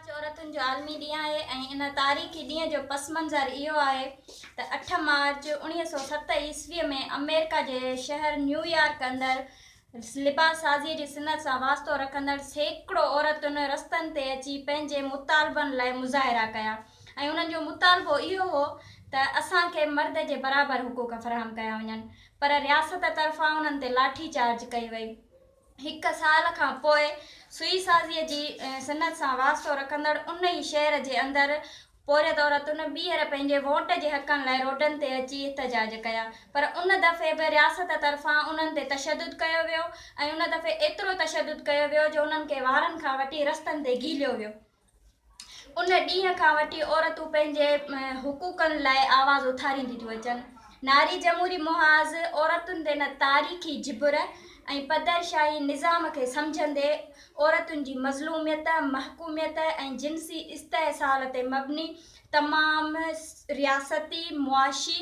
March عورتن جو عالمي ڏينهن آهي ۽ ان تاريخي ڏينهن جو پس منظر اهو آهي ته اٺ مارچ 1907 عيسويء ۾ آمريڪا جي شهر نيويارڪ اندر لباس سازيء جي صنعت سان واسطو رکندڙ سيڪڙو عورتن رستن تي اچي پنهنجي مطالبن لاء مظاهرا ڪيا ۽ انهن جو مطالبو اهو هو ته اسان کي مرد جي برابر حقوق فراهم ڪيا وڃن پر رياست طرفان انهن تي لاٺي چارج ڪئي وئي. هڪ سال کان پوء سوئي سازيء جي صنعت سان واسطو رکندڙ ان ئي شهر جي اندر پورهيت عورتن ٻيهر پنهنجي ووٽ جي حقن لاء روڊن تي اچي احتجاج ڪيا پر ان دفعي به رياست طرفان انهن تي تشدد ڪيو ويو ۽ ان دفعي ايترو تشدد ڪيو ويو جو انهن کي وارن کان وٺي رستن تي گهيليو ويو. ان ڏينهن کان وٺي عورتون پنهنجي حقوقن لاء آواز اٿارينديون ٿيون اچن. ناري جمهوري محاذ عورتن تي ان تاريخي جبر ۽ پدرشاهي نظام کي سمجهندي عورتن جي مظلوميت، محڪوميت ۽ جنسي استحصال تي مبني تمام رياستي، معاشي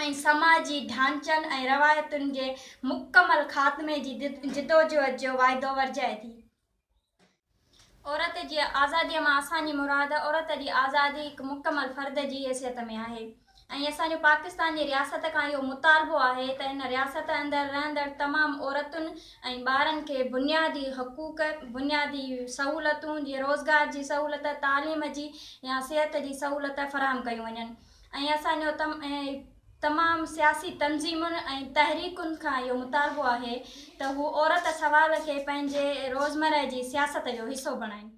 ۽ سماجي ڍانچن ۽ روايتن جي مڪمل خاتمي جي جدوجهد جو واعدو ورجائي ٿي. عورت جي آزاديء مان اسان جي مراد عورت جي آزادي هڪ مڪمل فرد جي حيثيت ۾ آهي ۽ اسان جو پاڪستان جي رياست کان اهو مطالبو آهي ته هن رياست اندر رهندڙ تمام عورتن ۽ ٻارن کي بنيادي حقوق، بنيادي سهولتون جيئن روزگار جي سهولت، تعليم جي يا صحت جي سهولت فراهم ڪيون وڃن ۽ اسان جو تمام سياسي تنظيمن ۽ تحريڪن کان اهو مطالبو آهي ته هو عورت سوال کي پنهنجي روزمره جي سياست جو حصو بڻائين.